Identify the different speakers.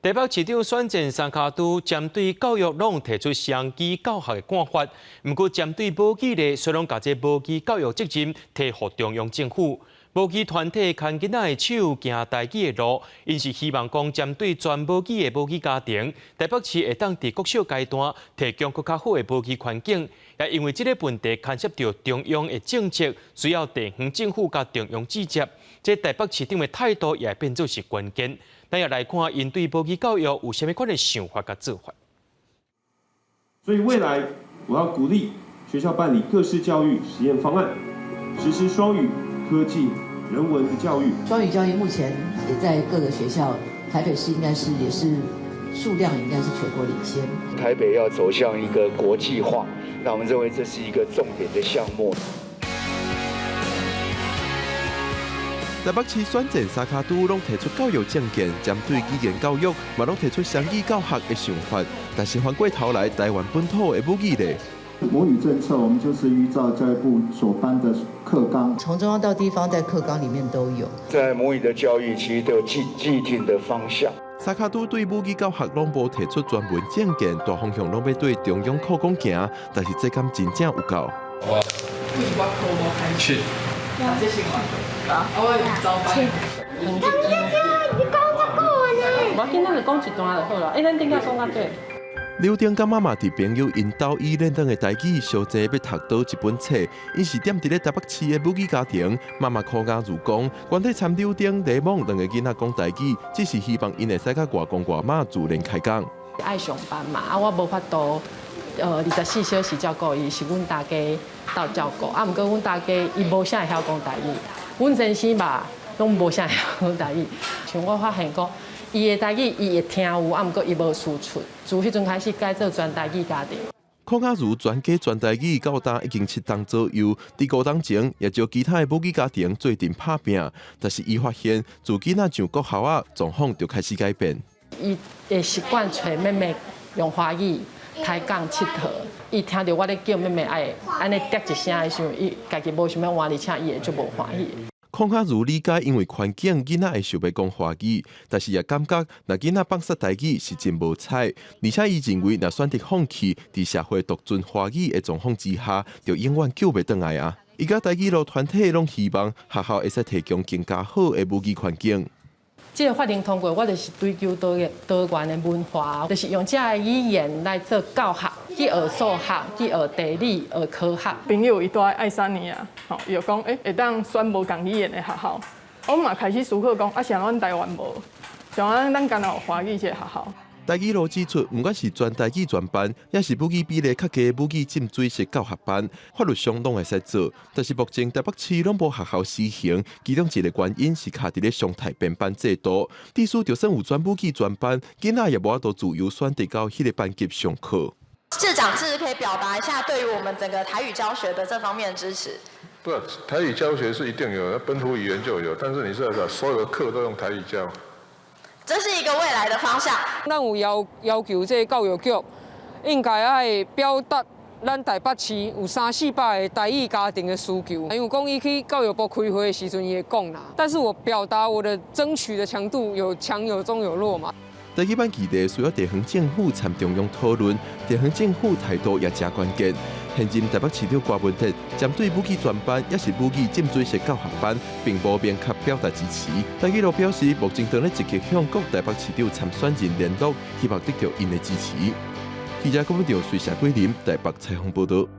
Speaker 1: 台北市長選戰三跤拄，針對教育攏提出雙語教學的看法，毋過針對母語咧，雖然共這母語教育責任提予中央政府。母語團體牽囡仔的手行台語的路，𪜶是希望講針對全母語的母語家庭，台北市會當佇國小階段提供閣較好的母語環境。也因為這個問題牽涉著中央的政策，需要地方政府佮中央對接，這台北市長的態度也會變做是關鍵。咱也來看𪜶對母語教育有啥物款的想法佮做法。
Speaker 2: 所以未來我要鼓勵學校辦理各式教育實驗方案，實施雙語、科技、人文的教育。
Speaker 3: 雙語教育目前也在各個學校，台北市應該是也是數量應該是全國領先。
Speaker 4: 台北要走向一個國際化，那我們認為這是一個重點的項目。
Speaker 5: 台北市選戰三跤拄攏提出教育政見，針對語言教育，嘛攏提出雙語教學的想法。但是反過頭來，台灣本土的母語咧。
Speaker 6: 母語政策，我們就是依照教育部所頒的課綱，
Speaker 3: 從中央到地方，在課綱裡面都有。
Speaker 4: 在母語的教育，其實都有既定的方向。
Speaker 5: 三跤拄對母語教學攏無提出專門政見，大方向攏欲對中央叩講行，但是這敢真正有夠？
Speaker 7: 我七。
Speaker 8: 這是我，啊，我早班。
Speaker 9: 你講這久呢？
Speaker 8: 無要緊，咱就講一段就好啦。欸，咱頂下講較短。
Speaker 5: 劉丁佮媽媽佇朋友𪜶兜以練轉的台語，相爭欲讀佗一本冊。𪜶是踮佇咧台北市的母語家庭。媽媽柯雅如講，原底參劉丁、雷蒙兩個囡仔講台語，只是希望𪜶會使佮外公外媽自然開講。
Speaker 8: 愛上班嘛，啊，我無法度，24小時照顧伊，是阮大家鬥照顧。啊，毋過阮大家伊無啥會曉講台語，阮先生嘛攏無啥會曉講台語。像我發現講，伊的台語伊會聽有，啊，毋過伊無輸出。自彼陣開始改做全台語家庭。
Speaker 5: 柯雅如全家全台語到今已經7冬左右，佇5冬前也招其他的母語家庭做陣拍拚，但是伊發現自囡仔上國校仔，狀況就開始改變。
Speaker 8: 伊會習慣揣妹妹用華語抬槓𨑨迌，伊聽著我咧叫妹妹愛按呢嗲一聲的時陣，伊家己無想欲換，而且伊會足無歡喜。
Speaker 5: 柯雅如理解，因為環境囡仔會想欲講華語，但是也感覺若囡仔放殺台語是真無彩。而且伊認為，若選擇放棄，佇社會獨尊華語的狀況之下，就永遠救袂轉來啊！伊佮台語路團體攏希望學校會使提供更加好的母語環境。
Speaker 8: 這個法令通過，我就是追求多元多元的文化，就是用這个語言來做教學，去學數學，去學地理，學科學。
Speaker 10: 朋友伊住愛沙尼亞，吼，伊就講，欸，會當選無仝語言的學校。我嘛開始思考講，啊，啥阮台灣無，像咱敢若有華語這个學校。
Speaker 5: 台語路指出，毋管是全台語專班，抑是母語比例較低母語浸水式教學班，法律上攏會使做。但是目前台北市攏無學校施行，其中一個原因是卡佇咧常態編班制度。致使就算有全母語專班，囡仔也無法度自由選擇到彼個班級上課。
Speaker 11: 市長是不是可以表達一下對於我們整個台語教學的這方面的支持？
Speaker 12: 不，台語教學是一定有，本土語言就有，但是你是要把所有的課都用台語教。
Speaker 11: 這是一個未來的方向。
Speaker 7: 咱有要求這個教育局應該愛表達咱台北市有三四百個台語家庭的需求，因為講伊去教育部開會的時陣，伊會講啦。但是我表達我的爭取的強度有強有中有弱嘛。
Speaker 5: 台語班議題需要地方政府參中央討論，地方政府態度也誠關鍵。現任台北市長柯文哲針對母語專班，抑是母語浸水式教學班，並無明確表達支持。台語路表示，目前正咧積極向各台北市長參選人聯絡，希望得著𪜶的支持。記者郭文長、隨社桂林台北採訪報道。